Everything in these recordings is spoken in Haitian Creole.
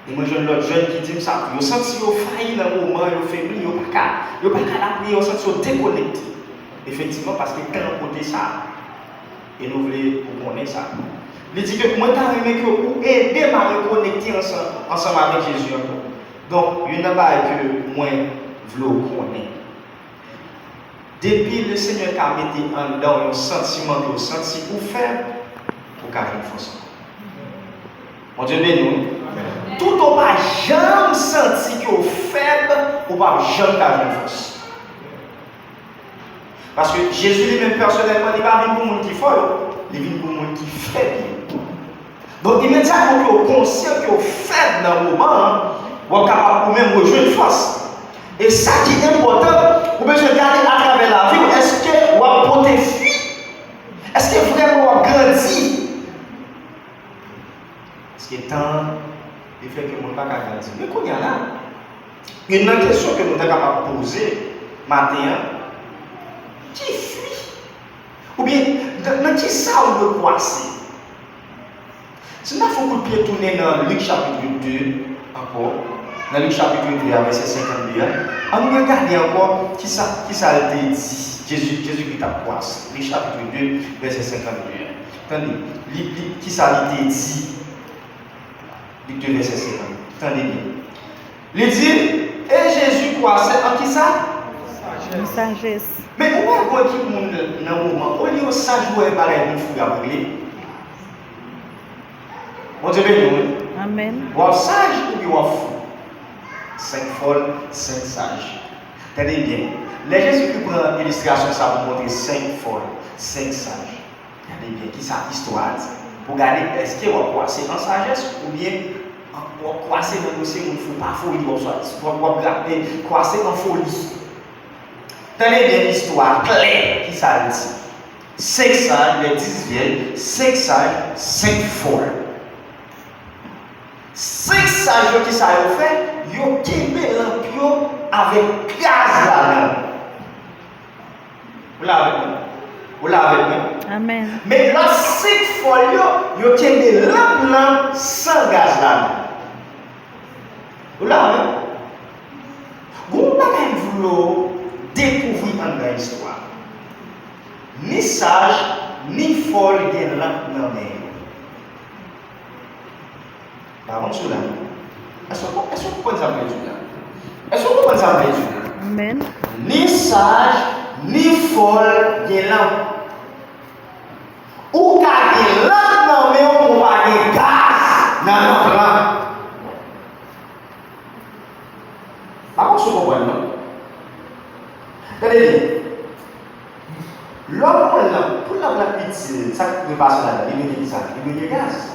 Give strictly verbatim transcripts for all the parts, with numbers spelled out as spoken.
E mwen jwenn lòt jèn ki di m sa tou. Yo santi yo fayi nan moman, yo febli, yo pa ka, yo pa ka lapriyè, yo santi yo dekonekte. Efektivman, paske tan an pote sa. E nou vle ou konnen sa. Li di ke mwen ta renmen ke ou ede m a rekonekte ansanm, ansanm avèk Jezi ankò. Donk, youn nan bagay ke mwen vle w konnen. Depi Lesenyè ka mete anndan w yon santiman ke w santi ou fèb, ou ka jwenn fòs ankò. Bondye beni w. Tout ou pa janm santi ke w fèb, ou p ap janm ka jwenn fòs. Paske Jezi li menm pèsonèlman, li pa vin pou moun ki fò yo, li vin pou moun ki fèb yo. Donk, imedyatman ke w konsyan ke w fèb nan moman an, w ap kapab ou menm rejwenn fòs. E sa ki enpòtan, ou bezwen gade atravè lavi w, èske w ap pote fwi? Èske vrèman w ap grandi? Paske tan an, li fè ke moun pa ka grandi. Men kounye a la, youn nan kesyon ke nou ta kapab poze maten an, ki fwi? Oubyen, nan, nan ki sa ou dwe kwase? Si n ta fè yon kout pye tounen nan Lik chapit de ankò, nan Lik chapit de a, vèsè senkannde a, ann regade ankò kisa, kisa l te di, Jezi, Jezikri t ap kwase. Lik chapit de, vèsè senkannde a. Tande, li, li, kisa li te di? Lik de, vèsè senkannde. Tande byen. Li di, e Jezi kwase an kisa? An sajès. Men ou wè, bon, ki moun nan moman, olye yo saj, ou wè bagay moun fou y ap regle. Bondye beni w, wi. Amèn. W ap saj oubyen w ap fou? Senk fòl, senk saj. Tande byen. Lè Jezikri pran ilistrasyon sa pou montre senk fòl, senk saj, gade byen kisa istwa a di. Pou gade èske w ap kwase an sajès oubyen w ap kwase nan dosye moun fou, pa foli w ap swa, w ap, w ap gra-, e, kwase an foli. Tande byen istwa a klè, kisa l di. Senk saj, lè dis vyèj, senk saj, senk fòl. Senk saj yo, kisa yo fè? Yo kenbe lanp yo avèk gaz ladan. Ou la avèk mwen? Ou la avèk mwen? Amèn. Men lòt senk fòl yo, yo kenbe lanp lan san gaz ladan. Ou la avèk mwen? Gon bagay m vle w dekouvri anndan istwa. Ni saj, ni fòl gen lanp nan men yo. Pa konn sou la. Èske w, èske w konprann sa m vle di w la? Èske w konprann sa m vle di w la? Amèn. Ni saj, ni fòl gen lanp. Ou ka gen lanp nan men w, men w pa gen gaz nan lanp lan. Pa konn si w konprann, non? Tande byen. Lè w pran lanp, pou lanp lan itil, sa k dwe pase ladan, li dwe gen kisa? Li dwe gen gaz.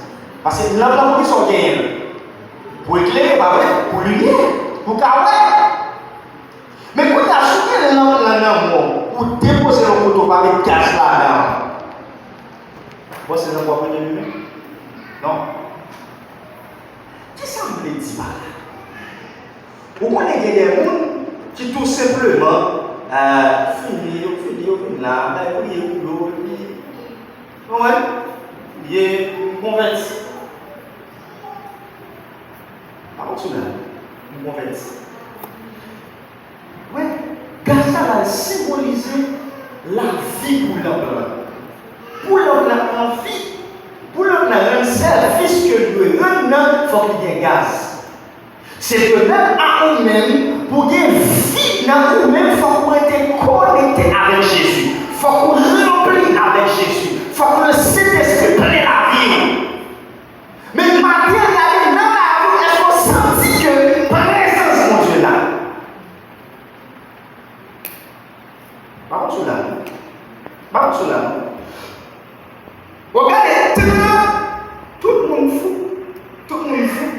Paske lanp lan, pou kisa w genyen l? Pou eklere, pa vre? Pou limyè, pou w ka wè. Men kounye a, si w gen lanp lan nan men w, ou depoze l yon kote, ou pa met gaz ladan, w panse lanp w ap rete limen? Non. Kisa m vle di pa la? Ou konnen gen de moun ki tou senpleman, eh, fini, yo fini, yo vin la, bay priye pou yo, epi, ou konprann? Ye, m konvèti. Pa konn sou la, m konvèti. Wè, gaz la, la senbolize lavi pou lanp lan. Pou lanp lan anvi, pou lanp lan rann sèvis ke l dwe rann nan, fòk li gen gaz. Se de menm a ou menm, pou gen vi nan ou menm, fòk ou rete konekte avèk Jezi. Fòk ou ranpli avèk Jezi. Fòk Lesentespri plen lavi w. Men maten an, gade nan lavi w, èske w santi ke prezans Bondye la? Pa konn sou la, non. Pa konn sou la, non. Bon, gade, tan, tout moun fou. Tout moun fou.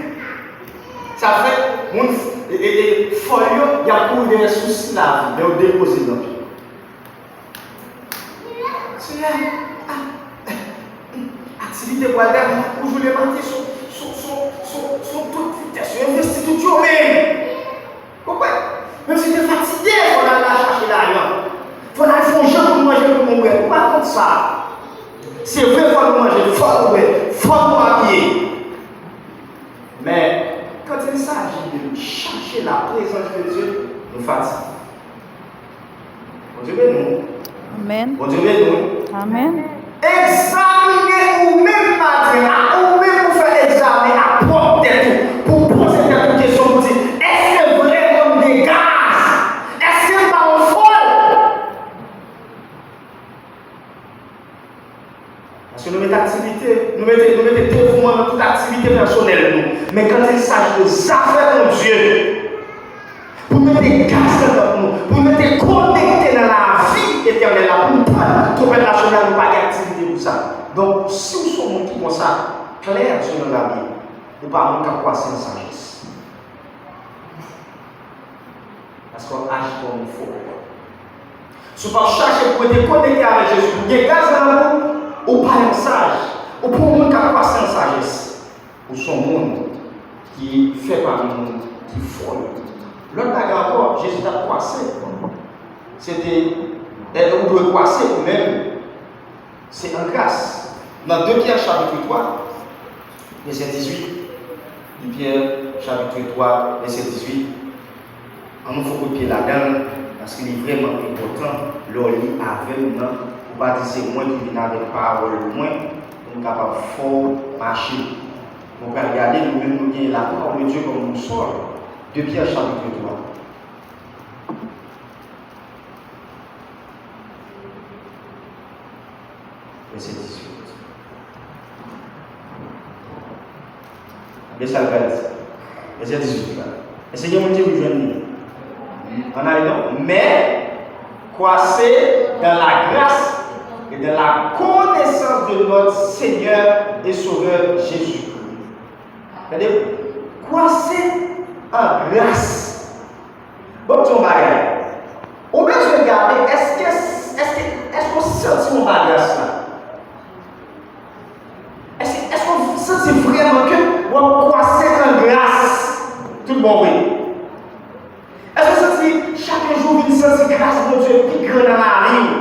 Sa fè, moun fou, e, e, e, fòl yo, y ap kouri dèyè sousi lavi, men yo depoze nan pye. Senyè, ah, aktivite pral gade, ou joule maten sou, sou, sou, sou, sou tout vitès, yo envesti tout yo menm. Konprann? Menm si te fatige, fò n al la chache lajan. Fò n al fè yon jan pou n manje, pou n bwè. Ou pa kont sa. Se vre, fò nou manje, fò nou bwè, fò nou abiye. Men, Prezans de Dye, nou fatige. Bondye beni w. Amèn. Bondye beni w. Amèn. Egzamine ou menm maten an, ou menm pou fè egzamen a pwòp tèt ou, pou poze tèt ou kesyon pou di, èske vrèman m gen gaz? Èske m pa yon fòl? Paske nou mete aktivite, nou mete, nou mete devouman nan tout aktivite pèsonèl nou. Men quand il s'agit de zafè Bondye, pou n mete gaz nan tanp nou, pou n mete konekte nan lavi etènèl la, pou n tann twonpèt la sone a, nou pa gen aktivite pou sa. Donk, si w se yon moun ki konsa, klè, selon Labib, ou pa moun k ap kwase an sajès. Paske w ap aji kòm yon fòl. Si w p ap chache pou rete konekte avèk Jezi, pou gen gaz nan lavi w, ou pa yon saj, ou pa yon moun k ap kwase an sajès. Ou se yon moun ki fè pami moun ki fòl yo. Lòt bagay ankò, Jezi t ap kwase. Se te, e, ou dwe kwase ou menm. Se an gras. Nan de Pyè chapit twa, vèsè dizuit. De Pyè chapit twa, vèsè dizuit. An nou fè kout pye ladan l, paske li vrèman enpòtan lè w li avè m nan, pou w pa di se mwen ki vin avèk pawòl mwen, pou m kapab fè w mache. Nou pral gade, nou menm nou gen lapawòl de Dye kòm bousòl. De Pyè chapit twa. Vèsè dizuit. Gade sa l pral di. Vèsè dizuit la. Èske gen moun ki rive jwenn li? Ann ale non. Mais croissez dans la grâce et dans la connaissance de notre Seigneur et Sauveur Jésus-Christ. Tande, kwase an gras. Bon, m di yon bagay. Ou bezwen gade, èske, èske, èske w santi w anba gras la? Èske, èske w santi vrèman ke w ap kwase an gras tout bon vre? Èske w santi chak jou w vin santi gras Bondye pi gran nan lavi w?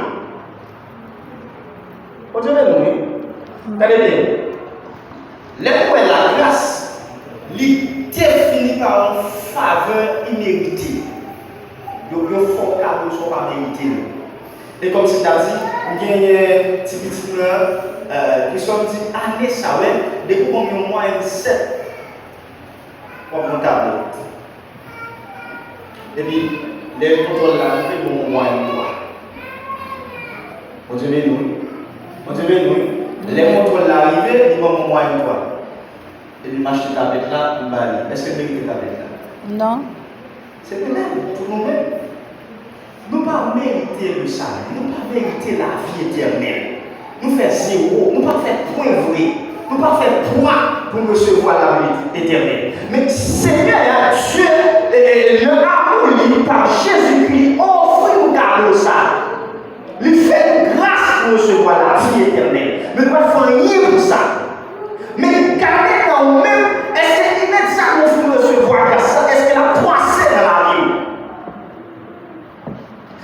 Bondye beni w, wi. Tande byen. Lè nou wè lagras, li defini pa yon favè imerite. Yo, yo fè w kado sa w pa merite l. E kòmsi m ta di, m genyen ti pitit mwen an, e, Christophe di, ane sa, wè, depi w ban m yon mwayèn sèt, w ap gen yon tablèt. Epi, lè kontwòl la rive, bon, bon, bon, bon. Bondye beni w, wi. Bondye beni w, wi. Lè kontwòl la rive, li ban mwen mwayèn twa. Epi, m achte tablèt la, m ba li. Èske l merite tablèt la? Non. Se de menm pou nou menm. Nou pa merite le salut, nou pa merite lavi etènèl. Nou fè zewo, nou pa fè pwen vre, nou pa fè pwa pou n resevwa lavi etènèl. Men Senyè a, Dye, e, e, nan amou li pa Jezikri, li ofri nou kado sa. Li fè nou gras pou resevwa lavi etènèl. Men nou pa fè anyen pou sa. Men gade nan ou menm, èske imedyatman w fin resevwa gras la, èske l ap kwase nan lavi w?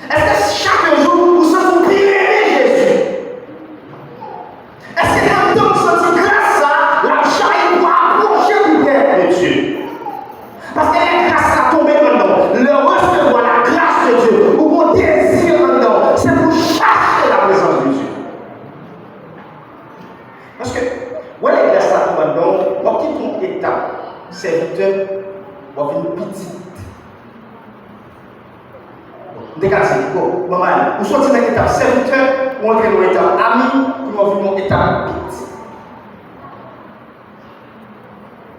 Èske chak jou ou santi w pi renmen Jezi? Èske anndan w santi gras sa a, l ap jayi pou apwoche pi prè de Dye? Paske lè gras la tonbe anndan w, lè w resevwa la grâce de Dieu, ou gon dezi anndan w, se pou w chache la présence de Dieu. Paske, wè lè gras la tonbe anndan w, w ap kite yon etap sèvitè, w ap vin pitit. M te ka di, bon, manman, ou soti nan etap sèvitè, ou antre nan etap ami, kounye a w vin nan etap pitit.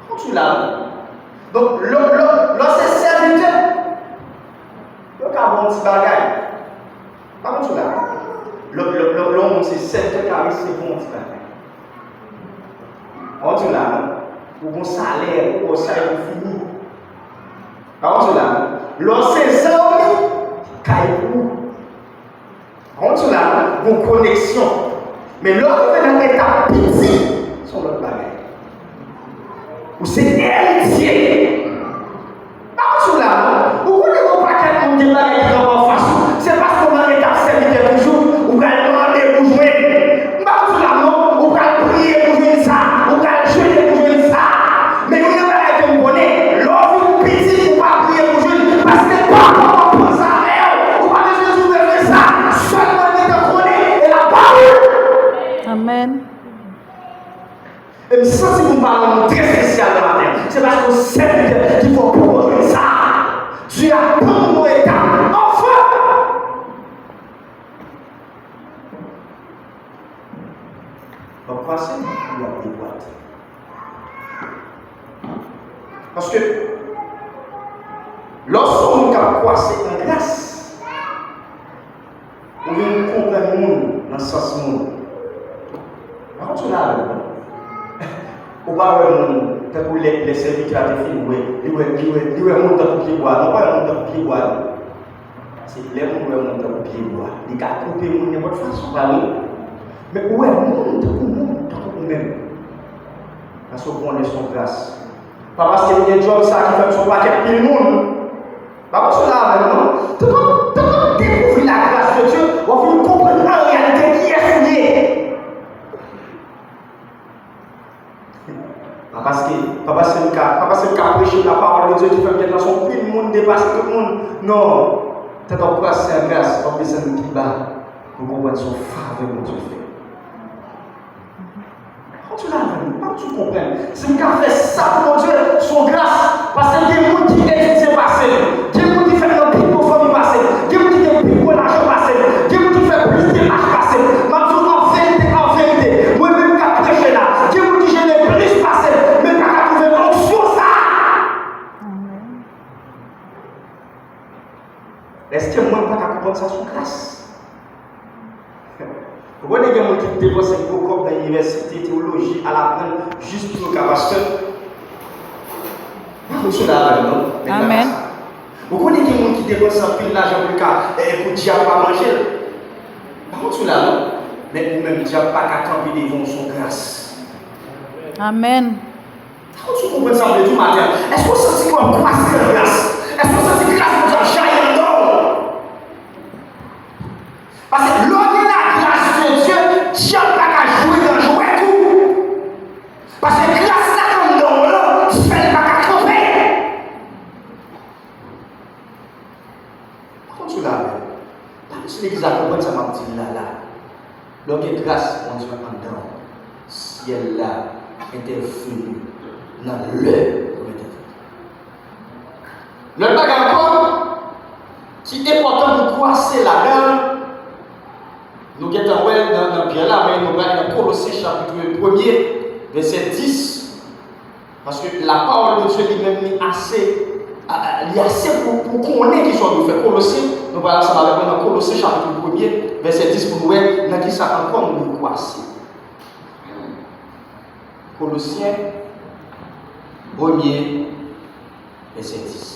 Ou sou la, non? Donk, lè, lè, lè w se sèvitè, yo ka ba w yon ti bagay. Pa konn sou la. Lè, lè, lè, lè yon moun se sèvitè, ka resevwa yon ti bagay. Pa konn sou la, non? Ou gon salè, ou gon sa, ou fini. Pa konn sou la, non? Lè w se zanmi, kay pou ou. Gon ti la, gon koneksyon. Men lè w rive nan etap piti, se yon lòt bagay. Ou se eritye. Pa konn sou la, non. Ou konnen gon pakèt moun gen bagay ki kanpe anfas ou. Se paske w nan etap sèvitè toujou, ou pral mande pou jwenn. M pa konn sou la, non. Ou pral priye pou jwenn sa. Ou pral jene pou jwenn sa. Men youn nan bagay ke m konnen, lè w vin piti, ou pa priye pou jwenn. E m santi pou m pale yon mo trè espesyal nan maten an. Se paske yon sèvitè ki fè w poko jwenn sa. Dye ap pran w nan yon etap anfen. W ap kwase, w ap debwate. Paske, lè w se yon moun k ap kwase nan gras, ou vin konprann moun nan sans moun. Pa konn si w la avè m, non? Ou pa wè moun, tankou lè, lè sèvitè a te fin wè, li wè, li wè, li wè moun tankou pyebwa, non, pa wè moun tankou pyebwa, non. Se lè moun wè moun tankou pyebwa, li ka koupe moun nenpòt fason, pa vre? Men ou wè moun tankou moun, tankou ou menm. Paske w konnen se yon gras. Pa paske m gen djòb sa ki fè m se yon pakèt pil moun. Pa konn si w la avè m, non? Tankou, tankou w dekouvri la grâce de Dieu, w ap vin konprann an reyalite kiyès ou ye. Pa paske, pa paske m ka, pa paske m ka preche la parole de Dieu ki fè m gentan se yon pil moun depase tout moun. Non. Tèt w ap kwase an gras, w ap desann pi ba pou w konprann se yon favè Bondye fè. Kontinye avè m, pa kontinye konprann. Si m ka fè sa pou Bondye, se yon gras. Paske gen moun ki etidye pase m. Gen moun ki fèt nan pi gwo fanmi pase m. Gen moun ki gen pi gwo lajan pase m. Gen moun ki fè plis demach pase m. M ap di w an verite, an verite, mwen menm k ap preche la, gen moun ki jene plis pase m, men pa ka twouve onksyon sa a. Èske mwen pa ka konprann sa sou gras? Ou konnen gen moun ki depanse gwo kòb nan inivèsite teyoloji, al aprann jis pou yo ka pastè? Pa fonksyone avè m, non. Amèn. Ou konnen gen moun ki depanse anpil lajan pou l ka, eh, pou dyab pa manje l? Pa fonksyone la, non. Men ou menm, dyab pa ka kanpe devan w sou gras. Amèn. Èske w konprann sa m vle di w maten an? Èske w santi ke w ap kwase nan gras? Èske w santi gras Bondye ap jayi anndan w? Paske lè w gen la grâce de Dieu, dyab pa ka jwe nan jwèt ou. Paske gras la k anndan w lan fè l pa ka kanpe. Pa konn si w la avè m. Pa konn si legliz la konprann sa m ap di l la la. Lè w gen gras Bondye anndan w, syèl la entèveni nan lè w entèveni. Lòt bagay ankò ki enpòtan pou kwase ladan l, nou gentan wè l nan, nan Pyè la, men nou pral nan Kolosyen chapit premye, vèsè dis. Paske la parole de Dieu li menm li ase, a, a, li ase pou, pou konnen kisa w dwe fè. Kolosyen, nou pral ansanm avèk mwen nan Kolosyen chapit premye, vèsè dis pou nou wè nan kisa ankò nou dwe kwase. Kolosyen, premye, vèsè dis.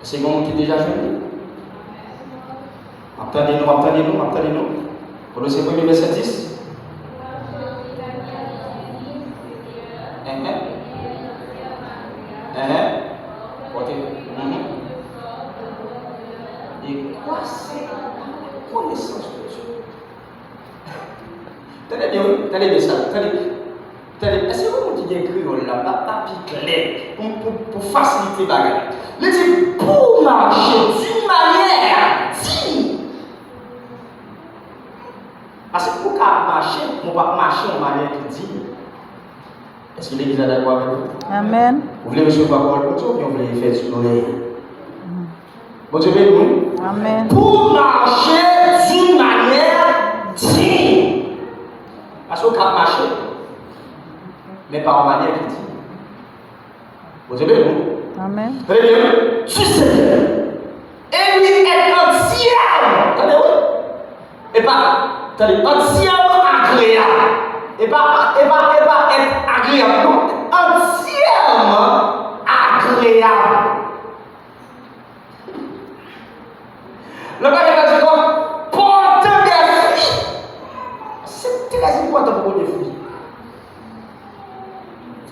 Èske gen moun ki deja jwenn li? M ap tande nou, m ap tande nou, m ap tande nou. Kolosyen premye vèsè dis. Enhen. Enhen. Pote. Mhm. E kwase konesans de Dye. Tande byen, wi. Tande byen sa. Tande. Tande. Èske yon moun ki gen kreyòl la, la, la pi klè pou, pou, pou fasilite bagay? Li di, pou mache d'une manière digne. Paske pou w ka mache, ou pa mache yon manyè ki diy. Èske legliz la dakò avèk mwen? Amèn. Ou vle resevwa pawòl Bondye oubyen ou vle fè ti lòrèy? Bondye beni nou. Amèn. Pou mache d'une manière digne. Paske w ka mache, men pa yon manyè ki diy. Bondye beni nou. Amèn. Tande byen, du Seigneur. Et lui être entièrement, tande, wi. E pa, tande, entièrement agréable. E pa, e pa, e pa être agréable, non. Entièrement agréable. Lè Bib la di kon, porteur de fruits. Se trè enpòtan pou pote fwi.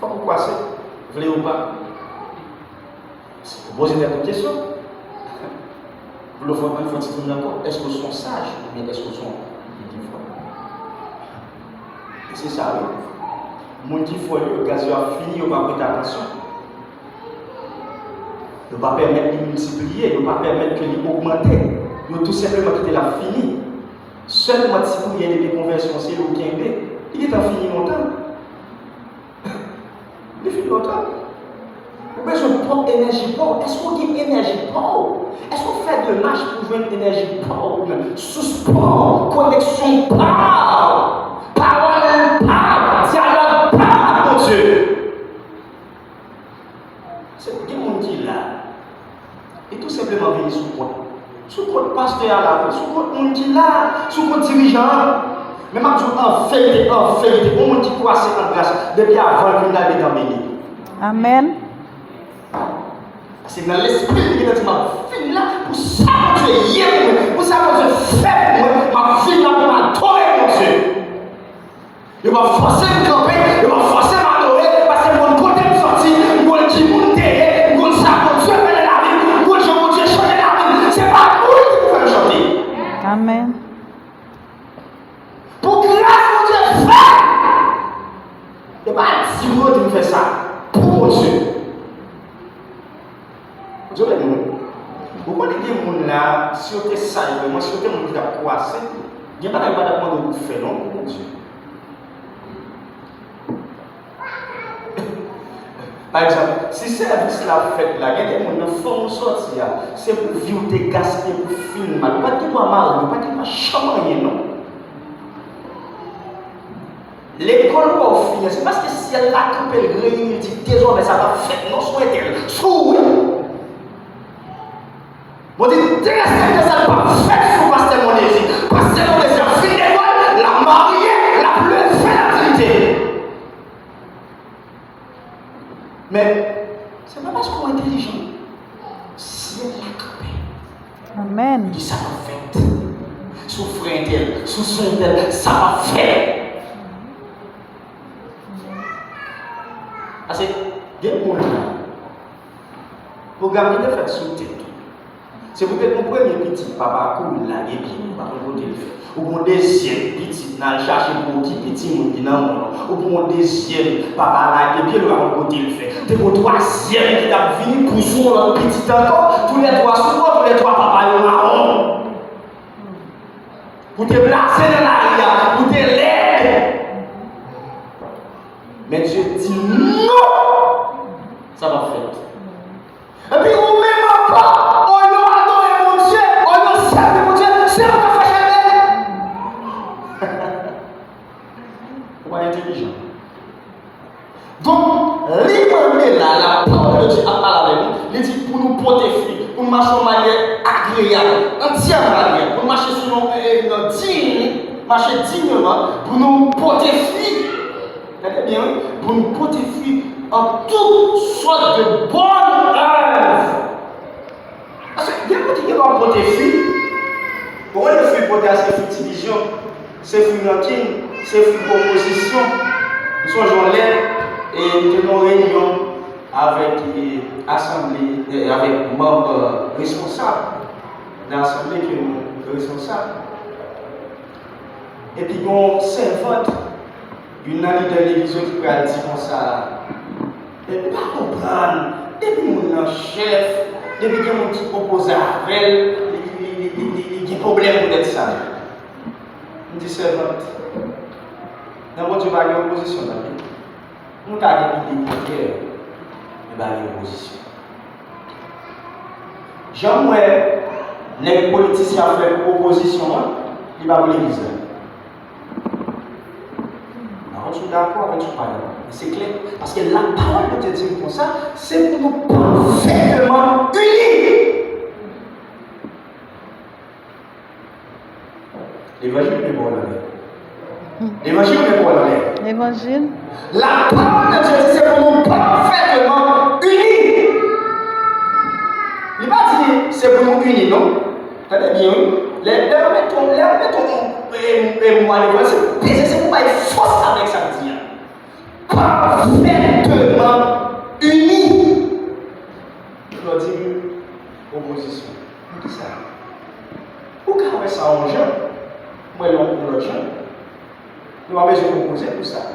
Fòk ou kwase, vle ou pa. Ou poze tèt ou kesyon. Vle ou fè, ann fè ti moun ankò. Èske w se yon saj oubyen èske w se yon moun ki fò? E se sa, wi. Moun ki fò yo, gaz yo ap fini, yo pa prete atansyon. Yo pa pèmèt li miltipliye, yo pa pèmèt ke li ogmante. Yo tou senpleman kite l ap fini. Sèlman ti priyè depi konvèsyon se li w kenbe. Li gentan fini lontan. Li fini lontan. Ou bezwen pwòp enèji pa w. Èske w gen enèji pa w? Èske w fè demach pou jwenn enèji pa w ou menm? Sous pa w, koneksyon pa w, pawòl pa w, dyalòg pa w ak Bondye. Se gen moun ki la, li tou senpleman vini sou kont, sou kont pastè a la, sou kont moun ki la, sou kont dirijan an. Men m ap di w an verite, an verite, yon moun ki kwase an gras, depi avan l vin la, li deja beni. Amèn. Paske nan lespri l, li gentan di, "M ap vin la pou sa Bondye ye pou mwen, pou sa Bondye fè pou mwen, m ap vin la pou m adore Bondye." Yo p ap fòse m kanpe, yo p ap fòse m adore, paske m konn kote m soti, m konn ki moun m te ye, m konn sa Bondye fè nan lavi m, m konn jan Bondye chanje lavi m. Se pa moun ki pou fè m chante. Amèn. Pou gras Bondye fè, e pa di pou yo di m fè sa. Pou Bondye. Bondye beni nou. Ou konnen gen moun la, si yo te saj vrèman, si yo te moun ki t ap kwase, gen bagay yo pa t ap mande w pou fè non pou Bondye. Pa egzanp, si sèvis la ap fèt la, gen de moun nan fanmi w sòti a, se pou vi w te gaspiye pou fin mal. Ou pa t gen dwa mari, ou pa t gen dwa chanm anyen non. Lekòl ou wè w fini an, se paske syèl la kanpe l reyini l di dezòmè sa p ap fèt non sou entèl, sou ou wi. Bondye derespekte sa l p ap fèt sou pastè Mondezi. Pastè Mondezi ap fin lekòl, l ap marye, l ap leve, l ap dirije. Men, se pa paske w entèlijan. Syèl la kanpe. Amèn. Li di sa p ap fèt. Si w frè entèl, si w sè entèl, sa p ap fèt. Paske gen moun la, pwogram ki te fèt sou tèt ou. Se poutèt yon premye pitit, papa kouri lage pye l, ou pa konn kote l fè. Ou pran yon dezyèm pitit, nan al chache pou okipe timoun ki nan men w. Ou pran yon dezyèm, papa lage pye l, ou pa konn kote l fè. Te gen yon twazyèm ki t ap vini pou sou yon lòt pitit ankò, toulètwa sou kò, toulètwa papa yo mawon. Ou te blaze nan lari a, ou te lèd. Men Dye di non! Sa p ap fèt. Epi ou menm ankò, olye w adore Bondye, olye w sèvi Bondye, se ou k ap fè chay bèl. Ou pa entèlijan. Donk, li menm la, la pawòl de Dye ap pale avè nou, li di pou nou pote fwi, pou nou mache yon manyè agreyab, antyèman agreyab, pou nou mache sou yon, e, e, nan diy, mache dinyman, pou nou pote fwi. Gade byen, wi, pou nou pote fwi an tout sòt de bòn èv. Paske gen moun ki gen dwa pote fwi. Ou konnen fwi pote a se fwi divizyon, se fwi rankin, se fwi opozisyon. M sonje yon lè, e, m te nan yon reyinyon avèk, e, asanble, e, avèk manm, e, responsab nan asanble ke nou responsab. Epi gen yon sèvant, youn nan lidè legliz yo ki pral di konsa, men m pa konprann, depi moun nan chèf, depi gen moun ki opoze avè l, li, li, li gen pwoblèm poutèt sa. M di, sèvant, nan Bondye pa gen opozisyon nan Bib. Nou ka gen ide kontrè, men pa gen opozisyon. Jan m wè nèg politisyen ap fè opozisyon an, li pa pou legliz la. M pa konn si w dakò avèk sa ou pa dakò, men se klè, paske lapawòl de Dye di m konsa, se pou nou pafèteman ini. Levanjil oubyen pawòl anlè? Levanjil oubyen pawòl anlè? Levanjil. Lapawòl de Dye di se pou nou pafèteman ini. Li pa di se pou nou ini, non. Tande byen, wi. Lè, lè yo mete w, lè yo mete w, e, e, mwa levanjil, se pou peze, se pou bay fòs avèk sa l di a. Pafèteman ini. Lè w di m opozisyon. Poukisa? Ou ka wè sa yon jan, m wè l yon lòt jan. Nou pa bezwen opoze pou sa.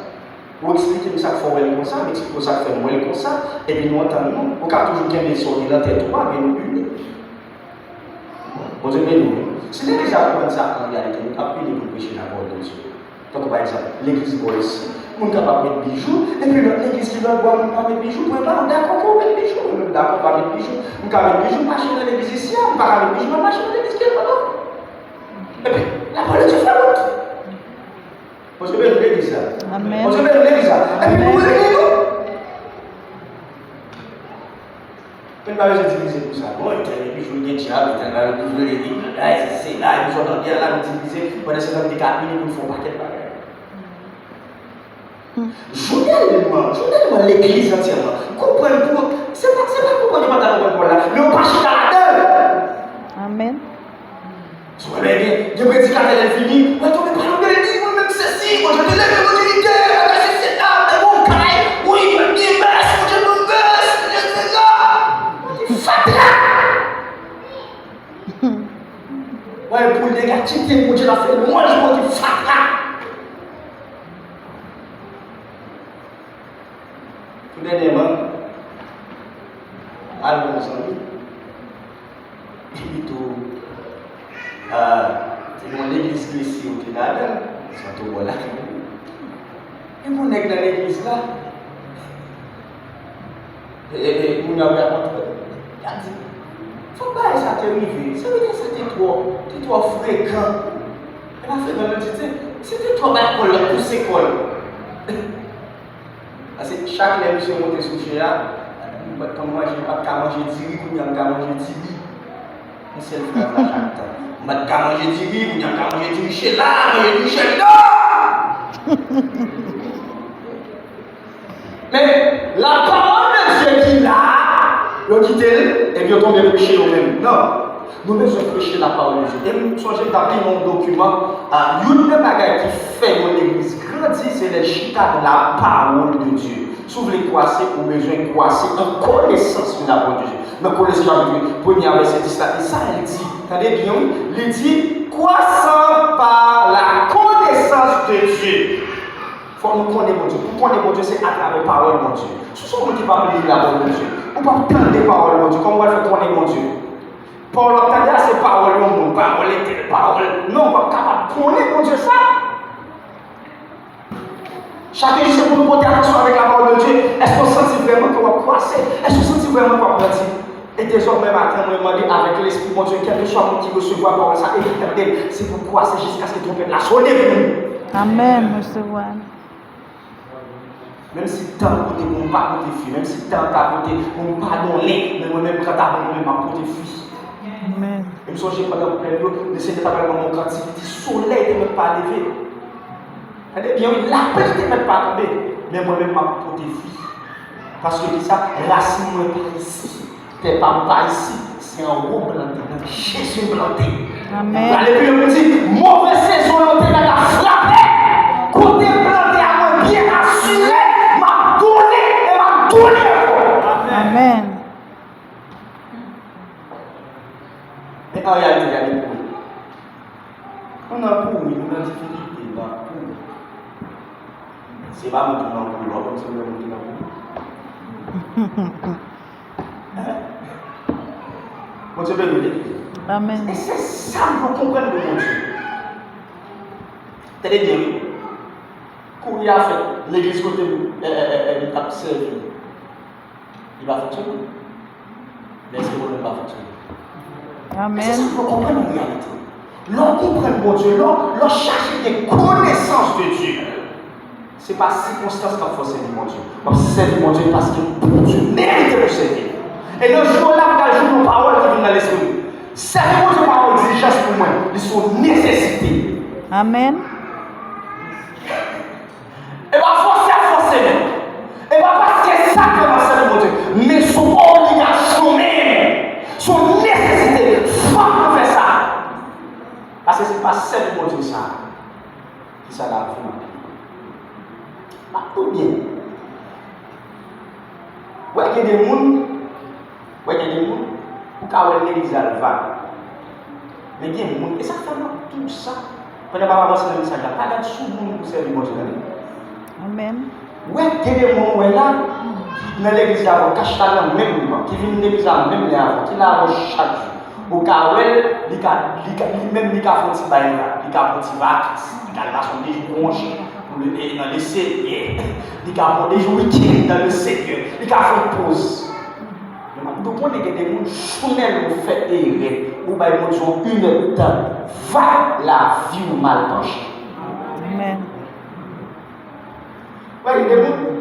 Ou eksplike m sa k fè w wè l konsa, m eksplike w sa k fè m wè l konsa, epi nou antann nou. Ou ka toujou kenbe sa w gen nan tèt ou a, men nou ini. Bondye beni w. Si legliz la konprann sa an reyalite, nou t ap pini pou n preche lapawòl de Dye. Tankou pa egzanp, legliz bò isi, moun kapab met bijou, epi lòt legliz ki lòt bò a, moun pa met bijou, pwen ba, m dakò ke w met bijou, mwen menm m dakò pa met bijou. M ka met bijou, m mache nan legliz isi a, m pa ka met bijou, m ap mache nan legliz ki lòt bò. Epi, lapawòl de Dye fè wout. Bondye beni legliz la. Amèn. Bondye beni legliz la. Epi nou rele nou. Amèn. Moun pa bezwen divize pou sa. Bon, entèl gen bijou, gen dyab, entèl pa gen bijou, li, li, ay, se, se la, epi sòt an dèyè la, nou divize. Pandan se tan, nou te ka ini pou n fè yon pakèt bagay. Jounèlman, jounèlman, legliz antyèman konprann pou, se pa, se pa konprann yo pa ta konprann Pawòl la, men yo pa chita ladan l. Amèn. Si w wè gen, gen predikatè lè l fini, w wè tonbe pale w beni, mwen menm sesi, Bondye te leve, Bondye li te, bagay sesi la, te bon kay, wi, mwen gen mès, Bondye ban mès, Bondye te la. Bondye fatra. Wè, pou nèg la kite Bondye, l ap fè lwanj Bondye fatra. Tou dènyèman, al yon zanmi, epi tou, ah, se yon legliz Gresi yo te ladan l, se yon tou bò lakay li. Gen yon nèg nan legliz la, e, e, e, moun yo ap rakonte, y ap di, fòk bagay sa te rive, se vre sa te twò, te twò frekan. E pa frekan, yo di, se, se te twò bat kò l, l ap pouse kò l. Paske chak lè misye monte sou chè a, m pa t ka manje, m pa t ka manje diri, kounye a m ka manje diri. Yon sèl fraz la chak tan. M pa t ka manje diri, kounye a m ka manje diri chè la, manje diri chè la. Men, lapawòl de Dye ki la, yo kite l, epi yo tonbe preche yo menm. Non. Nou bezwen preche lapawòl de Dye. E m sonje m t ap li nan yon dokiman, ah, youn nan bagay ki fè yon legliz grandi, se lè l chita nan lapawòl de Dye. Si w vle kwase, ou bezwen kwase an konesans de lapawòl de Dye. Nan Kolose chapit premye a vèsè dis la, e sa l di. Tande byen, wi. Li di, croissant par la connaissance de Dieu. Fòk nou konnen Bondye. Pou konnen Bondye, se atravè pawòl Bondye. Si w se yon moun ki p ap li lapawòl Bondye, ou p ap tande pawòl Bondye, kòman w pral fè konnen Bondye? Pawòl w ap tande a, se pawòl yon moun, pawòl entèl, pawòl. Non, w p ap kapab konnen Bondye sa. Chak jou, se pou nou pote atansyon avèk lapawòl de Dye. Èske w santi vrèman ke w ap kwase? Èske w santi vrèman ke w ap grandi? E dezòmè maten, mwen mande avèk Lespri Bondye, kèlkeswa moun ki resevwa pawòl sa e ki tande l, se pou kwase jiskaske twonpèt la sone pou nou. Amèn. Resevwa. Menm si tan pote pou m pa pote fwi, menm si tan ka pote pou m pa donnen, men mwen menm, kanta mwen, mwen menm, m ap pote fwi. Amèn. E m sonje pandan pwèl yo, le Senyè t ap pale ban mwen yon kantik, li di, solèy te mèt pa leve. Tande byen, wi, lapli te mèt pa tonbe, men mwen menm, m ap pote fwi. Paske ki sa? Rasin mwen pa isi. Tè pa m pa isi, se anwo m plante, nan Jezi m plante. Amèn. Prale pi lwen, pou di, move sezon yo te mèt ap frape. Kote m plante a, mwen byen asire, m ap donnen e m ap donnen ankò. Amèn. Men an reyalite, gade kouri. Nou nan kouri, nou nan difikilte, n ap kouri. Se pa moun ki nan kouri, w ap wè se moun ki nan kouri. Bondye beni w, legliz. Amèn. E se sa m vle w konprann de Bondye. Tande byen, wi. Kouri a fèt, legliz kote m, e, e, e, e, m t ap sèvi, li pa fonksyone. Men èske mwen menm pa fonksyone? Amèn. E se sa m vle w konprann an reyalite. Lè w konprann Bondye, lè w, lè w chache gen konesans de Dye, se pa sikonstans k ap fè w sèvi Bondye. W ap sèvi Bondye paske Bondye merite pou w sèvi l. E nan jou la, m pral jwenn yon pawòl ki vin nan lespri m. Sèvi Bondye pa yon egzijans pou mwen, li se yon nesesite. Amèn. E pa fòse a fòse, non. E pa paske sa ke m ap sèvi Bondye, men se yon obligasyon menm. Se yon nesesite. Fòk mwen fè sa. Paske si m pa sèvi Bondye sa, ki sa l ap vin? M ap tou byen. Wè, gen de moun, wè, gen de moun, ou ka wè l legliz la, l vag. Men gen moun, e sa k fè m ap di w sa, pandan m ap avanse nan mesaj la, pa gad sou moun pou sèvi Bondye, tande. Amèn. Wè, gen de moun, wè la, ki nan legliz la avè w, kach la nan men w, ki vin legliz la menm lè avè w, ki la avè w chak jou. Ou ka wè l, li ka, li ka, li menm li ka fè yon ti bay la, li ka pran ti vakans, li ka al pase yon de jou konje pou li nan Lesenyè, li ka pran de jou wikenn nan Lesenyè, li ka fè yon poz. Men m ap di w konnen gen de moun, jou nèl ou fè erè, ou bay Bondye yon inèdtan, va lavi w mal panche. Amèn. Wè, gen de moun,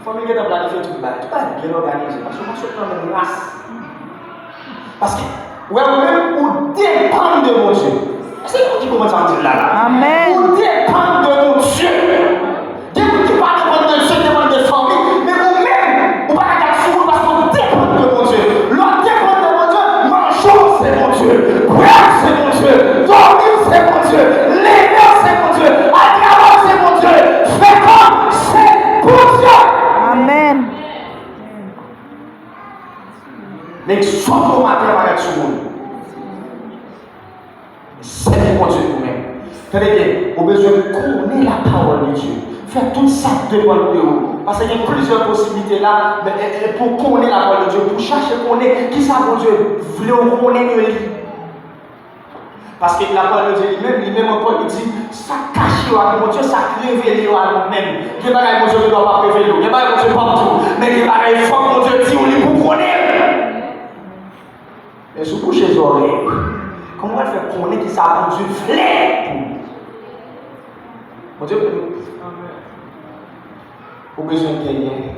fanmi gentan planifye tout bagay, tout bagay byen òganize, paske w pa sot nan menm ras. Paske, wè, ou menm, ou depann de Bondye. Èske nou konprann sa m di la la? Amèn. Ou depann de Bondye. Gen moun ki pa depann de Dye, depann de fanmi, men ou menm, ou pa ka gad sou moun paske ou depann de Bondye. Lè w depann de Bondye, manje w se Bondye, bwè w se Bondye, dòmi w se Bondye, leve w se Bondye, al travay w se Bondye, fè kòb se Bondye. Amèn. Nèg sot bon maten pa gad sou moun. Sèvi Bondye pou mwen. Tande byen, ou bezwen konnen la parole de Dieu. Fè tout sa k depann de ou. Paske gen plizyè posiblite la, men, e, e, pou konnen la parole de Dieu, pou chache konnen kisa Bondye vle ou konnen de li. Paske la parole de Dieu li menm, li menm ankò, li di, sa k kache yo ak Bondye, sa k revele yo a nou menm. Gen bagay Bondye gendwa p ap revele w, gen bagay Bondye p ap di w, men gen bagay fòk Bondye di w li pou konnen l. Men si w bouche zòrèy, kòman w pral fè konnen kisa Bondye vle pou ou? Bondye vle pou ou. Ou bezwen genyen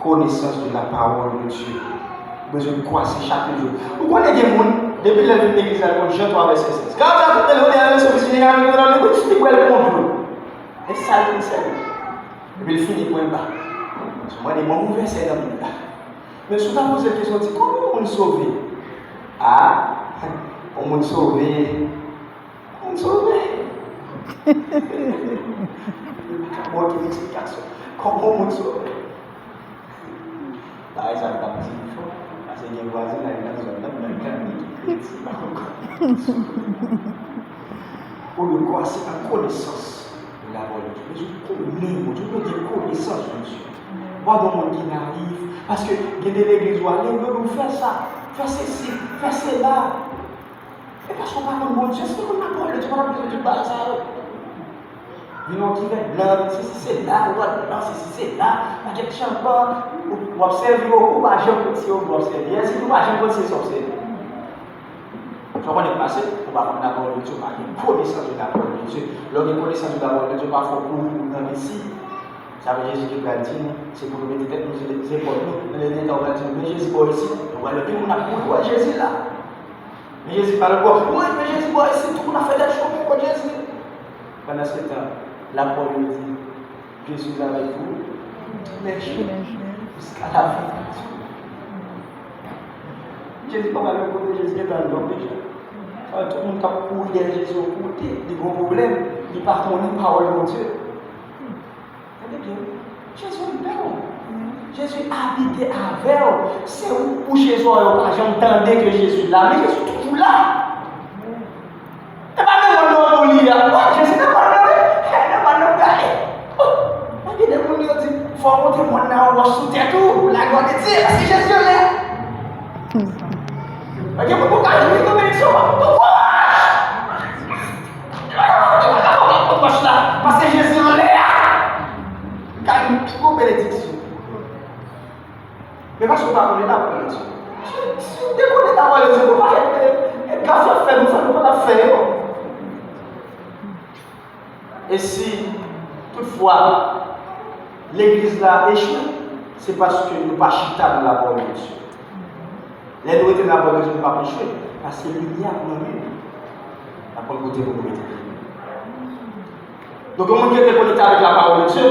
konesans de la parole de Dieu. Ou bezwen kwase chak jou. Ou konnen gen moun, depi lè l vin legliz la, l konn Jan twa vèsè sèz. Gade sa, tout lè, ou te al leson, misye, li wè l pran dlo. E sa l konn sèvi. Epi l fini pwen ba. Mwen mande, bon, bon vèsè nan Bib la. Men si w ta poze l kesyon, di, kòman yon moun sove? A, yon moun sove, yon moun sove. Bon, ki eksplikasyon. Kòman yon moun sove? Bagay sa yo t ap di fò, paske gen vwazinay nan zòn nan, nan gang ki kredi. Ou dwe kwase an konesans de la parole de Dieu. Bezwen konnen Bondye, ou dwe gen konesans Bondye. W ap yon moun ki nayif, paske gen de legliz ou ale, yo di w fè sa, fè sesi, fè sela. E paske w pa konn Bondye, si te konn la parole de Dieu, w pa t ap bezwen tout bagay sa yo. Vin yon kivèt blan, vin sesi sela, ou pral pran sesi sela, pakèt chanpan, ou, w ap sèvi yo, ou pa janm konn si yo, w ap sèvi. Èske ou pa janm konn si yo, w ap sèvi? Sa w konnen k pase, ou pa konn la parole de Dieu, ou pa gen konesans de la parole de Dieu. Lè w gen konesans de la parole de Dieu, pafwa w kouri pou w nan Mesi. Sa vle Jezi ki pral di nou, se pou nou mete tèt nou sou zepòl nou. Men lè gen tan, ou pral di nou, men Jezi bò isit. Ou pral wè tout moun ap kouri wè Jezi la. Men Jezi pa lòt bò. Wi, men Jezi bò isit, tout moun ap fè tèt cho pou wè Jezi. Pandan se tan, lapòl yo di, Je suis avec vous tous les jours jusqu'à la fin du monde. Jezi pa pral yon kote, Jezi gentan al lòk deja. Sa vle tout moun k ap kouri dèyè Jezi yon kote, li gen yon pwoblèm, li pa konnen pawòl Bondye. Tande byen, Jezi ann pè w. Jezi abite avè w. Se ou, ou kouche zòrèy ou pa janm tande ke Jezi la, men Jezi toujou la. E pa nan mòn nan ou li a. Wi, Jezi nan mòn nan wi. E nan mòn nan ou prale. Wi, mwen gen de moun yo di, fò w monte mòn nan yon wòch sou tèt ou, pou laglwa de Dye, paske Jezi anlè. Mwen gen moun pou ka jwenn benediksyon, pa pou kouraj. Paske Jezi anlè a. Kay pi gwo benediksyon. Men paske w pa konnen lapòl de Dye. Si, si w te konnen lapòl de Dye, ou pa fè, e, e, gras w ap fè nou fè, nou pa t ap fè yo. E si, toutfwa, legliz la echwe, se paske nou pa chita nan lapòl de Dye. Lè nou rete nan lapòl de Dye, nou p ap echwe, paske limyè ap nan men nou. Lapòl kote pou nou rete. Donk, yon moun ki rete konekte avèk lapawòl de Dye,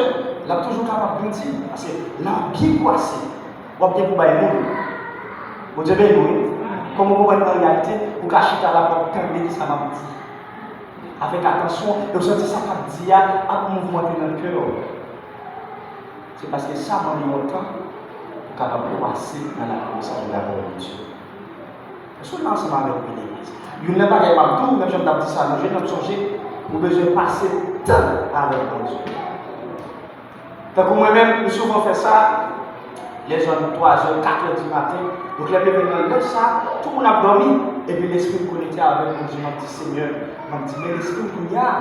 l ap toujou kapab grandi, paske lè w ap byen kwase, w ap gen pou bay moun. Bondye beni w, wi. Kòman w konprann an reyalite, ou ka chita la, w ap tande kisa m ap di avèk atansyon, e w santi sa k ap di a ap mouvmante nan kè w. Se paske sa mande yon tan pou w kapab pase nan la konesans de la volonté de Dieu. Èske w la ansanm avè m, legliz? Youn nan bagay m ap di w, menm jan m t ap di sa nan jèn, m ap sonje, ou bezwen pase tan avèk Bondye. Tankou mwen menm, m souvan fè sa, Lè zòn twazè, katrè di maten. Donk, lè m leve nan lè sa, tout moun ap dòmi. Epi lespri m konekte avèk Bondye, m ap di, Senyè, m ap di, men lespri m kounye a,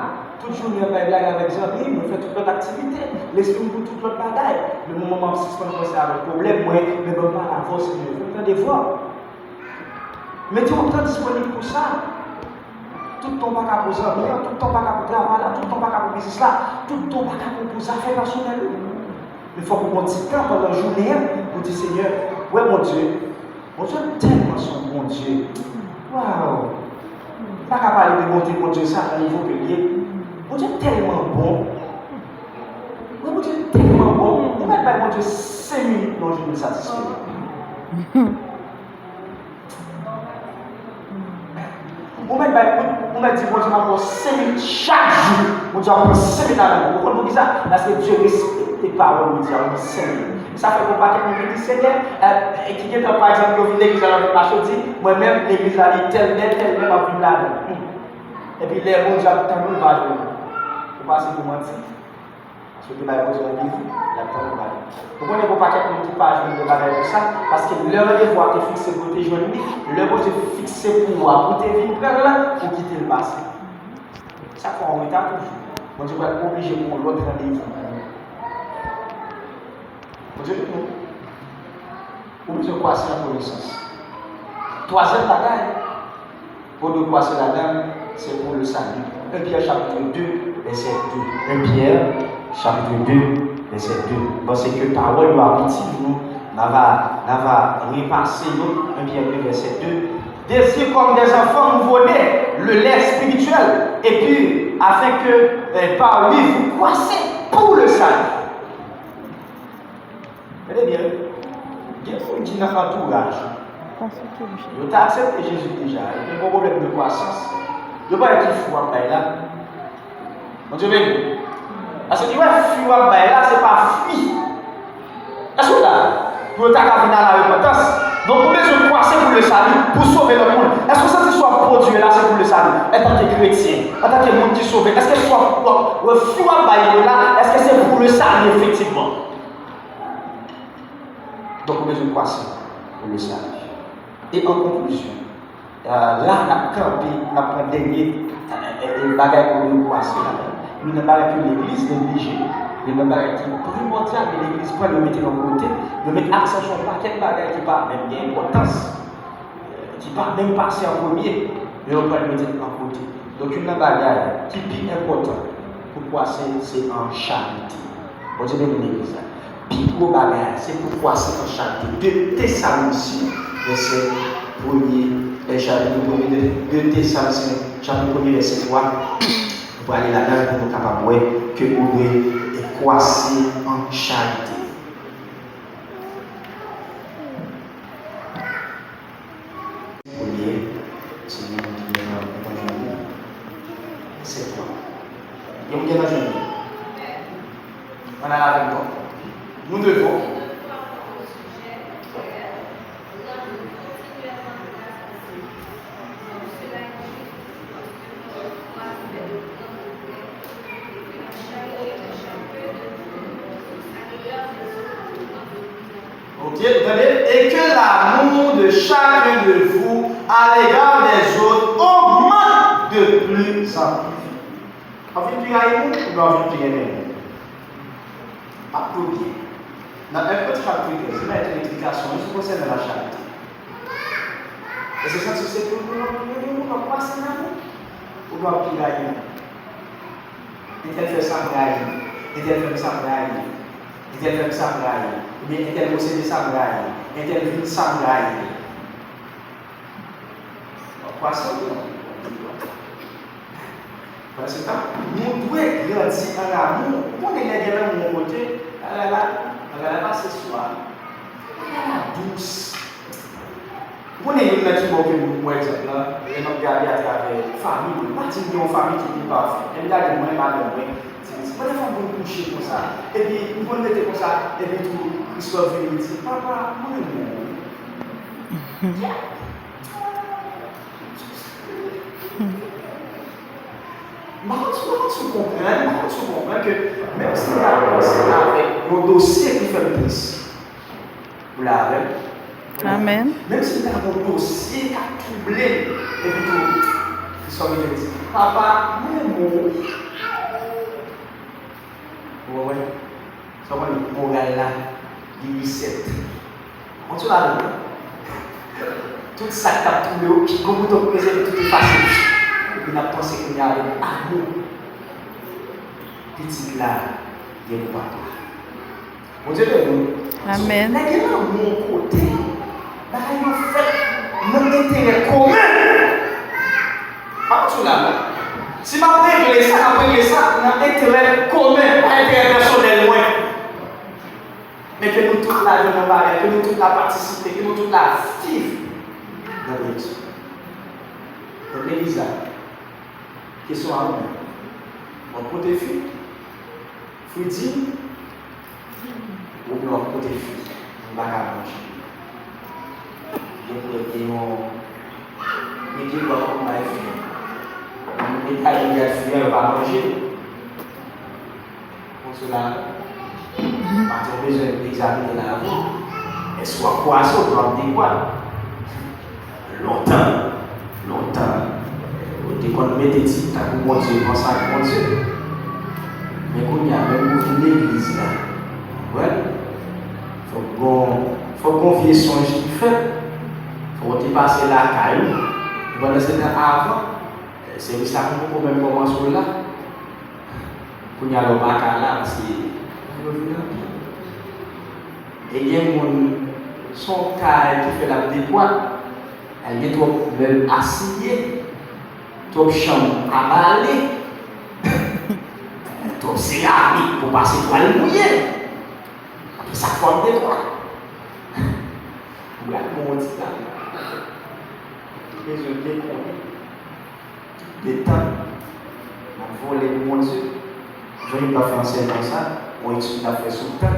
tout jounen an bay blag avèk zanmi m, mwen fè tout lòt aktivite. Lespri m pou tout lòt bagay. Men moman m ap sispann panse avèk pwoblèm mwen, men ban m pale avè w, Senyè, fè m tande vwa w. Mete yon tan disponib pou sa. Tout tan w pa ka pou zanmi an, tout tan w pa ka pou travay la, tout tan w pa ka pou biznis la, tout tan w pa ka pou, pou zafè pèsonèl ou. Men fòk ou pran ti tan pandan jounen an pou di, Senyè, wè Bondye, Bondye tèlman se yon Bondye. Waw! M pa ka pale de bonte Bondye sa nan nivo ke l ye. Bondye tèlman bon. Wi, Bondye tèlman bon. Ou mèt bay Bondye senk minit nan jounen satisfè. Ou mèt bay, ou, ou mèt di Bondye, m ap pran senk minit chak jou. Bondye ap pran senk minit avèk ou. Ou konn poukisa? Paske Dye respekte pawòl ou di a, ou pran senk minit. Sa fè gon pakèt moun ki di, Senyè, eh, ki gentan, pa egzanp, yo vin legliz la, yo vin mache, yo di, mwen menm, legliz la, li tèl lè, tèl lè, m ap vin ladan l. Hmm. Epi lè Bondye ap tann ou, ou pa jwenn. Ou pase pou manti. Paske w te bay Bondye randevou, l ap tann ou bay. Ou konnen gen yon pakèt moun ki pa jwenn yon bagay pou sa, paske lè randevou a te fikse pou yo te jwenn li, lè Bondye fikse pou ou a, pou w te vin pran l la, ou kite l pase. Chak fwa w anreta toujou. Bondye pral oblije pran yon lòt randevou pou ou. Bondye di nou. Ou bezwen kwase an konesans. Twazyèm bagay, ou dwe kwase ladan l, se pou le salut. Un Pierre chapitre deux, verset deux. Un Pierre chapitre deux, verset deux. Bon, se ke pawòl yo ap itil nou, n a va, n a va repase yo. Un Pierre deux, verset deux. Désirez comme des enfants nouveau-nés le lait spirituel, et puis afin que, euh, par lui vous croissez pour le salut. Gade byen, gen moun ki nan antouraj ou, yo ta aksepte Jezi deja, yo gen yon pwoblèm de kwasans, yo pa wè ki fwi w ap bay la. Bondye beni. Paske li wè fwi w ap bay la, se pa fwi. Èske w la? Pou yo ta ka vin a la repantans. Donk, ou bezwen kwase pou le salut, pou sove lòt moun. Èske w santi sa w ap pwodui la, se pou le salut? Antanke kretyen, antanke moun ki sove, èske sa w ap, w ap, w ap, fwi w ap bay yo la, èske se pou le salut efektivman? Donk, ou bezwen kwase pou le salut. E an konklizyon, euh, la, n ap kanpe, n ap pran dènye, euh, euh, bagay pou nou kwase ladan. Youn nan bagay ke legliz neglije, youn nan bagay ki primòdyal ke legliz pran, yo mete l yon kote, yo met aksan sou yon pakèt bagay ki pa menm gen enpòtans, euh, ki pa menm pase an premye, men yo pran l mete l yon kote. Donk, youn nan bagay ki pi enpòtan pou kwase, se an charite. Bondye beni legliz la. Pi gwo bagay, se pou kwase an charite. De Tesalonisyen, vèsè premye, eh, chapit premye de, de Tesalonisyen, chapit premye, vèsè twa. Nou prale ladan l pou nou kapab wè ke ou dwe kwase an charite. Premye, se moun ki gen nan, nan jwenn li. Se twa. Gen moun ki gen nan jwenn li. Ann al avè m non. Nou devan. Ok, tande. Et que l'amour de chacun de vous à l'égard des autres augmente de plus en plus. W ap vin pi rayi moun oubyen w ap vin pi renmen moun? M ap di w byen. Nan un Korentyen chapit trèz, li bay tout eksplikasyon li sou konsènan lacharite. Èske w santi w se pou w renmen moun, w ap kwase nan moun, oubyen w ap pi rayi moun? Entèl fè sa, m rayi. Entèl fè m sa, m rayi. Entèl fè m sa, m rayi. Oubyen entèl posede sa, m rayi. Entèl vin sa, m rayi. W ap kwase, w ap vin. Pandan se tan, nou dwe grandi an amou. Ou konnen lè gen lanmou yon kote, bagay la, bagay la pase swa. Bagay la dous. Ou konnen youn nan ki bon ke nou, pa egzanp la, lè m ap gade atravè fanmi mwen, m pa di m gen yon fanmi ki pi pafè. Lè m gade mwen, madanm mwen, ti pitit mwen, dèfwa m konn kouche konsa. Epi, m konn rete konsa, epi tou, Christophe vini, li di, "Papa, mwen renmen w wi." Yeah. M pa konn si, m pa konn si w konprann, m pa konn si w konprann ke menm si m ta kòmanse avèk yon dosye ki fè m tris, Ou la avè m? Amèn. Menm si l ta gen yon dosye k ap twouble l, epi tou, li sòti, li di, "Papa, mwen mouri." Ou konprann? Sa w konn moral la, li reset. Konn sou ladan, tout sa k t ap twouble w, ki gwo bouton w peze, tout efase. Epi n ap panse kounye a avèk amou pitit la gen pou papa. Bondye beni nou. Amèn. Lè gen lanmou yon kote, bagay yo fèt nan enterè komen. Pa konn sou la, non. Si m ap regle sa, m ap regle sa nan enterè komen, pa enterè pèsonèl mwen. Men ke nou tout la jwenn yon bagay, ke nou tout la patisipe, ke nou tout la viv nan direksyon. Donk, legliz la, kesyon a ou menm. W ap pote fwi? Fwi diy? Oubyen w ap pote fwi? Nou pa ka manje. Yo pou gen yon, gen de lwa pou bay fwi. Moun ki ta yon gad fwi an, yo pa manje. Konn sou la, maten w bezwen egzamine lavi w. Èske w ap kwase oubyen w ap dekwat? Lontan, lontan, yo te konn mete ti tankou Bondye, konsa ak Bondye. Men kounye a, menm pou vin legliz la, ou konprann? Fòk gon, fòk gon vye sonj ki fèt. Fòk ou te pase lakay ou. Pandan se tan avan, sèvis la poko menm kòmanse w la. Kounye a la, ou pa ka la, paske yo vin anpil. E gen moun, se yon kay ki fè l ap dekwat, gen twòp mèb asiye, twòp chanm abale, twòp seramik pou pase twal mouye. Apre sa, fò l dekwat. Ou pral pran yon ti tan. Ou bezwen byen konnen. De tan n ap vole pou Bondye. Jan Jezi t ap fè ansèyman sa, yon etid n ap fè sou tan,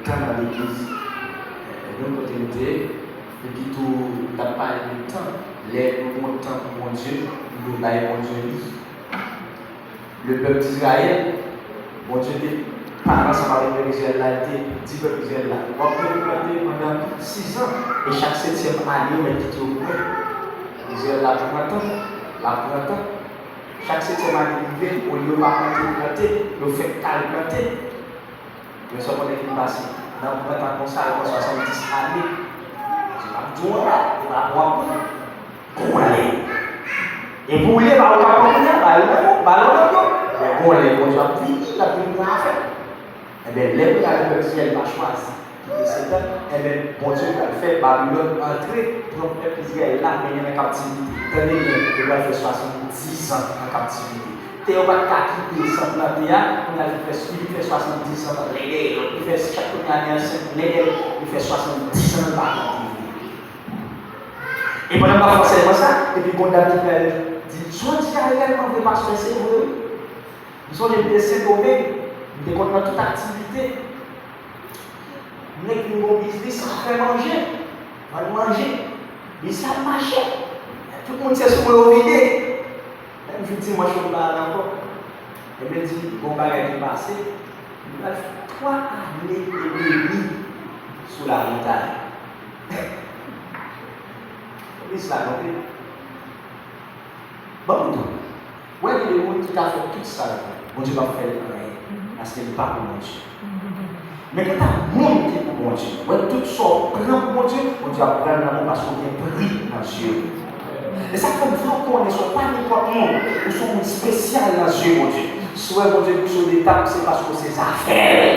tan nan legliz. E, menm kote nou te ye, epi tou, n ap pale de tan. Lè nou gen yon tan pou Bondye, nou dwe bay Bondye li. Le pèp Dizrayèl, Bondye te pale ansanm avèk pèp Izrayèl la, li te di pèp Izrayèl la, "W ap replante pandan sizan, e chak setyèm ane, w mèt kite yo pou mwen." Izrayèl la pran tan, l ap pran tan. Chak setyèm ane rive, olye yo pa plante, yo plante, yo fèk kale plante. Men sa w konnen ki pase? Nan pran tan konsa, yo pran swasanndis ane. Bondye p ap di w anyen, li p ap pran. Gon lè. Epi w leve, ou ka pran kounye a, ba yo nan men w, ba yo nan men w. Men gon lè, Bondye ap vini, l ap vin pran afè. Enben, lè kounye a, lè pèp Izrayèl pa chwazi kite Setan, enben, Bondye pral fè Babilòn antre, pran pèp Izrayèl la, mennen l an kaptivite. Tande byen, yo pral fè swasanndis an an kaptivite. Tè yo pa t ka kite san plante a, kounye a li fè, li fè swasanndis an lè dèyè. Li fè chak premye ane an senk lè dèyè, li fè swasanndis an l pa plante vre. E pandan m ap fè ansèyman sa, epi gon dam ki vin di, "Jodi a, reyèlman vre, pastè, se vre, wi." M sonje m te Sendomeng, m te konn nan tout aktivite. Nèg vin gon biznis, fè manje, vann manje, biznis la ap mache. Tout moun se sou mwen yo vide. Menm jou dimanch yo m pa al ankò. Epi l di, gon bagay ki pase, m pral fè twa ane edmi sou lawout la. Biznis la kanpe. Ban m di w, wè gen de moun ki ka fè tout sa yo vle, Bondye p ap fè l anyen, paske li pa pou Bondye. Men gen ta moun ki pou Bondye, wè tout sa w pran pou Bondye, Bondye ap pran l nan men w paske w gen pri nan zye l. E sa k fè m vle w konnen sa w pa nenpòt moun, ou se yon moun espesyal nan zye Bondye. Si w wè Bondye pouse w de etap, se paske w se zafè l.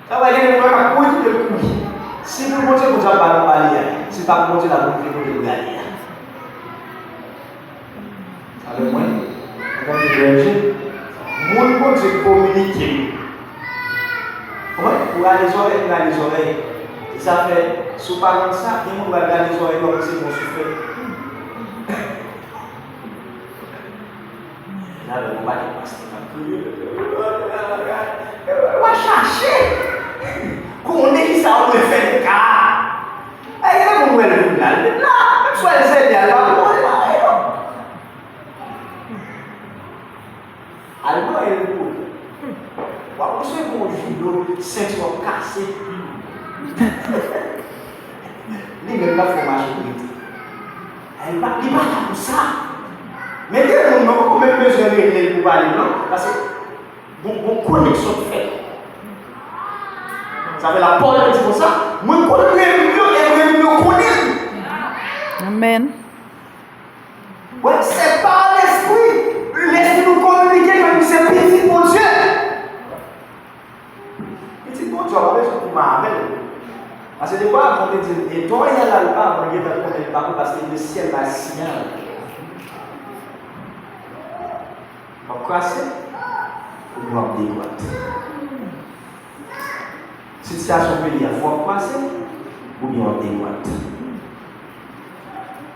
Sa vle di gen de moun k ap kouri, kite l kouri. Si pou Bondye, Bondye ap ba l yon bale a. Si l pa pou Bondye, l ap rive kote l prale a. Sa vle mwen, antanke bèje, moun Bondye kominike m. Konprann? Pou rale zòrèy, pou rale zòrèy. E sa fè, si w pa konn sa, gen moun pral rale zòrèy, w ap panse bon souflèt. Lè w wè yon pakèt pastè k ap kriye, w a chache konnen kisa w dwe fè nan ka a. Ay, gen moun wè l vin la, l vin la, menm si w al zède a, l pa pou konnen bagay yo. Al manyen l pou ou. W ap resevwa yon judo, senti w ap kase. Li menm l ap fè w mache vit. Li pa, li pa la pou sa. Men gen moun, mwen poko menm bezwen rele l pou pale, non. Paske gon, gon koneksyon k fèt. Sa fè lapawòl di konsa, mwen konn renmen m yo, e renmen m yo konnen l. Amèn. Wè, se pa lespri. Lespri nou kominike ke nou se pitit Bondye. Pitit Bondye, w pa bezwen kouman avè l. Paske defwa, avan te di l, e tò yal alfa, mwen gentan konnen l pa bon paske le syèl bay siyal. W ap kwase, oubyen w ap degwate. Sitiyasyon peyi a, fò w ap kwase, oubyen w ap degwate.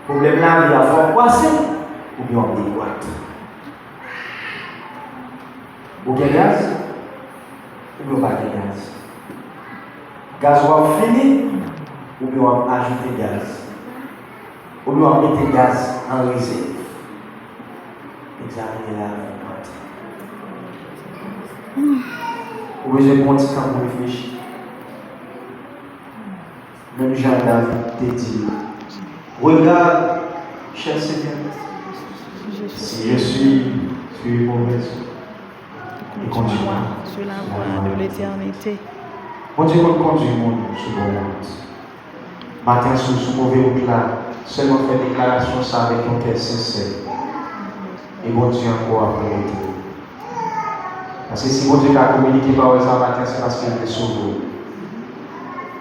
Pwoblèm lavi a, fò w ap kwase, oubyen w ap degwate. Ou gen gaz, oubyen w pa gen gaz. Gaz ou ap fini, oubyen w ap ajoute gaz. Oubyen w ap mete gaz an rezèv. Egzamine lavi w maten. Ou bezwen pran ti tan pou reflechi. Menm jan David te di, Regarde, cher Seigneur, si je suis sur une mauvaise voie, et conduis-moi sur la voie de l'éternité. Bondye konn kondui moun sou bon wout. Maten, si w sou move wout la, sèlman fè deklarasyon sa avèk yon kè sensè. E Bondye ankò ap rete. Paske si Bondye ka kominike pawòl sa maten, se paske l vle sove w.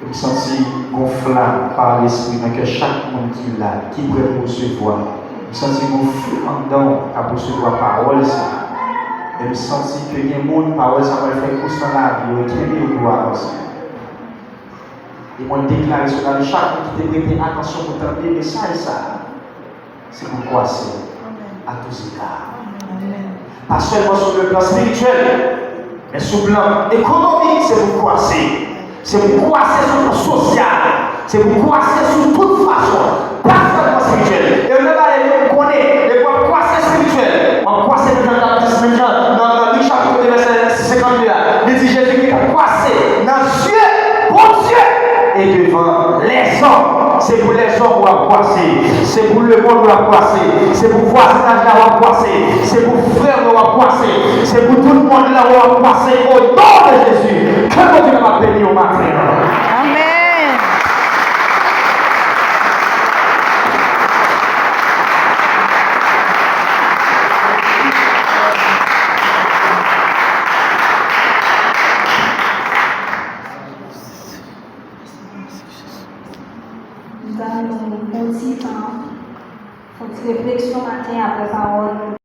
M santi gon flam pa Lespri nan kè chak moun ki la, ki prè pou resevwa. M santi gon feu anndan w k ap resevwa pawòl sa. E m santi ke gen moun, pawòl sa pral fè gous nan lavi yo, e kenbe yo pou avanse. E mwen deklare sou lavi chak moun ki te prete atansyon pou tande mesaj sa a, se pou kwase a tou zeta. Pa sèlman sou le plan espirityèl, men sou plan ekonomik, se pou kwase. Se pou kwase sou plan sosyal. Se pou kwase sou tout fason. Pa sèlman espirityèl. E yo nan bagay ke m konnen, depi w ap kwase espirityèl, w ap kwase menm jan David, menm jan nan, nan Lik chapit de vèsè senkannde a. Li di Jezikri t ap kwase nan zye Bondye e devan lèzòm. Se pou lèzòm w ap kwase. Se pou lemonn w ap kwase. Se pou vwazinaj la w ap kwase. Se pou frè w w ap kwase. Se pou tout mond lan w ap kwase. O non de Jezi, ke Bondye kapab beni w maten an. Amèn. Nou ta renmen yon bon ti tan, yon ti refleksyon maten apre pawòl.